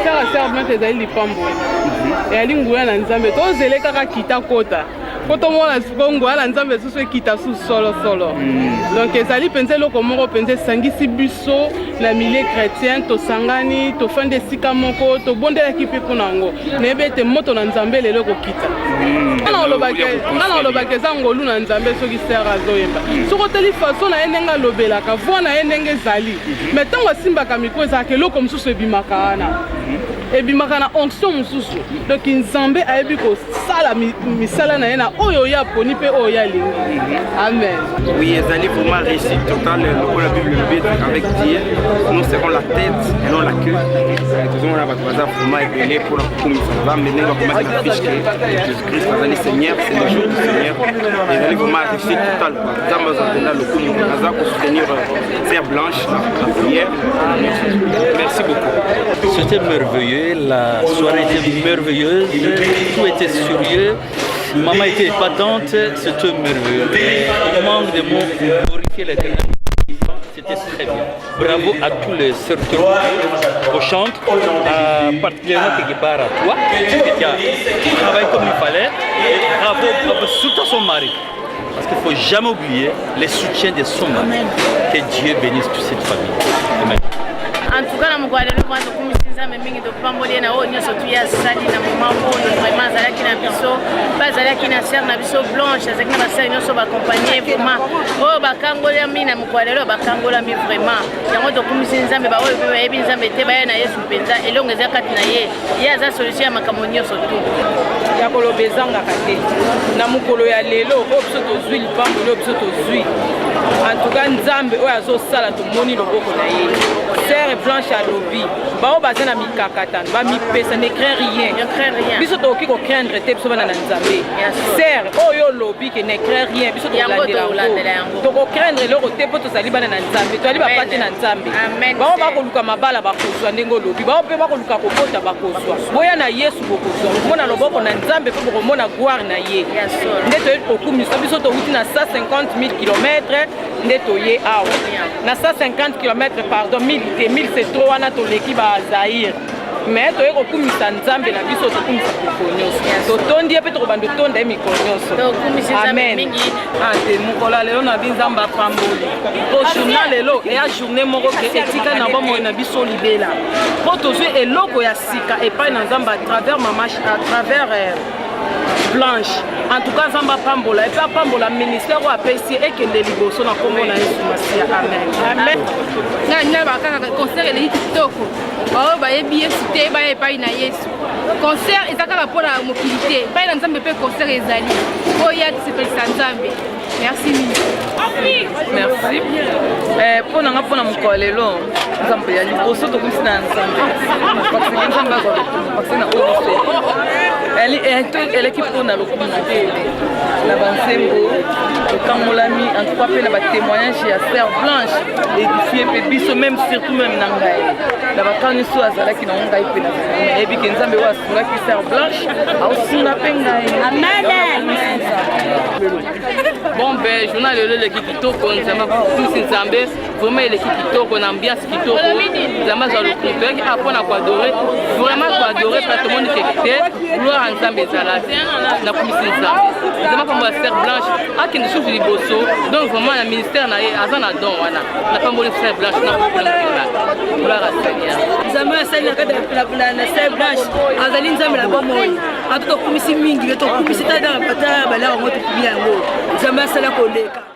Concert ya Sœur Blanche ezali lipamboli, eyali nguya na Nzambe. Tozele kaka kita kota mpo tomona sikoyo nguya na Nzambe susu ekita susu solosolo. Donc ezali mpenza eloko moko mpenza esangisi biso na milieu chrétien. Tosangani, tofandi esika moko, tobondelaki mpe mpo na yango. Nayebi ete moto na Nzambe lelo ekokita. Nga na olobaka eza ngolu na Nzambe. Soki sœur azoyemba, soki oteli façon na ye ndenge alobelaka, voix na ye ndenge ezali, mais ntango asimbaka micro, ezalaka eloko mosusu ebimaka wana, ebimaka na onction mosusu. Donc Nzambe ayebi kosala misala na ye na oyo ye aponi mpe oyo ye alingi. Amen. Oui, ezali vraiment réussite totale. Lokola Bible elobi, avec Dieu nous serons la tête et non la queue. Tozomona bato baza vraiment ebele mpona kokumisa Nzambe, ndenge bakomaki na fiche ke Jésus Christ azali Seigneur, c'est le jour du Seigneur. Ezali vraiment réussite totale quoi. Nzambe aza mpenza lokumu. Aza kosoutenir Sœur Blanche na prière. Merci beaucoup. C'était merveilleux, la soirée était merveilleuse, tout était sérieux. Maman était épatante, c'était merveilleux. On manque de mots pour glorifier l'Éternel. C'était très bien. Bravo à tous les serviteurs au chantre, particulièrement quelque part à toi, qui as travaillé comme il fallait. Et bravo, bravo surtout à son mari. Parce qu'il ne faut jamais oublier les soutiens de son mari. Que Dieu bénisse toute cette famille. Amen. En tout cas, na mokolo ya lelo mwana tokumisi Nzambe mingi, topamboli ye na oyo nyonso tuye asali na moment oyo. Vraiment azalaki na biso mpe azalaki na sœur na biso Blanche, azalaki na basœur nyonso baaccompagner. Vraiment oyo bakangolami na mokolo ya lelo, bakangolami vraiment. Yango tokumisi Nzambe. Baoyo mpe bayebi Nzambe te, baya na Yesu mpenza. Elongo eza kati na ye, ye aza solution ya makambo nyonso tu. Ya koloba ezangaka te na mokolo ya lelo oyo biso tozwi lipamboli oyo biso tozwi. En tout cas, Nzambe oyo azosala, tomoni loboko na ye. Sœur Blanche alobi bao baza na mikakatano, bamipesa, ne crains rien. Biso tokoki kocraindre te, biso bana na Nzambe. Sœur oyo olobi ke ne crains rien, biso tokolandela yango, tokocraindre eloko te mpo tozali bana na Nzambe, tozali bapate na Nzambe. Bao bakoluka mabala, bakozwa. Ndenge olobi, bao mpe bakoluka kobota, bakozwa. Boya na Yesu, bokozwa, bokomona loboko na Nzambe mpe bokomona gloire na ye. Nde toyebi kokumisa. Biso towuti na 150 000 km nde toye awa na 150 km, pardon, 1000 te, 1000 c'est trop, wana toleki bazaire. Mais toye kokumisa Nzambe na biso, tokumisa mikolo nyonso, totondi ye mpe tokobanda otonda ye mikolo nyonso. Amen. Te, mokolo ya lelo na bi Nzambe apamboli po journée lelo eya journée moko ke etikali na bomoi na biso libela, mpo tozwi eloko ya sika epai na Nzambe à travers mama, à travers Blanche. En tout cas, Nzambe apambola epe apambola ministère oyo apesi, ekende liboso na nkombo na Yesu Masiya. Amen, amen. Ngai nalobaka kaka concert eleki kitoko. Baoyo bayebi Yesu te, baya epai na Yesu. Concert eza kaka mpona mokili te, epai na Nzambe mpe concert ezali. Oya tosepelisa Nzambe. Merci mingi. Merci mpo na nga, mpo na mokolo lelo. Nzambe ya liboso, tokomisi na Nzambe parce que Nzambe azwa lokumu, parce que na oyo nyonso eleki mpo na lokumu te, na banzembo tokangolami. En tout cas mpe na batémoignage ya Sœur Blanche édifie mpe biso, même surtout même na ngai, na baka nyonso azalaki nango, ngai mpe nayebi ke Nzambe oyo asungaki Sœur Blanche aosunga mpe ngai. Bon ben, journée lelo eleki kitoko. Nzambe akumisi, Nzambe vraiment eleki kitoko na ambiance kitoko. Nzambe azwa lokumu. Toyaki awa mpona koadorer, vraiment koadorer mpe tomoni ke te gloire ya Nzambe ezalaki. Nakumisi Nzambe. Nzambe apambola Sœur Blanche, akende susu liboso. Donc vraiment na ministère na ye aza na don wana. Napamboli Sœur Blanche na kopona gloire à Seigneur. Nzambe oyo asali na kati na Sœur Blanche azali Nzambe na bomoi. Ato tokumisi mingi, tokumisi tata balaka yango, tokumi yango. Nzambe asala koleka.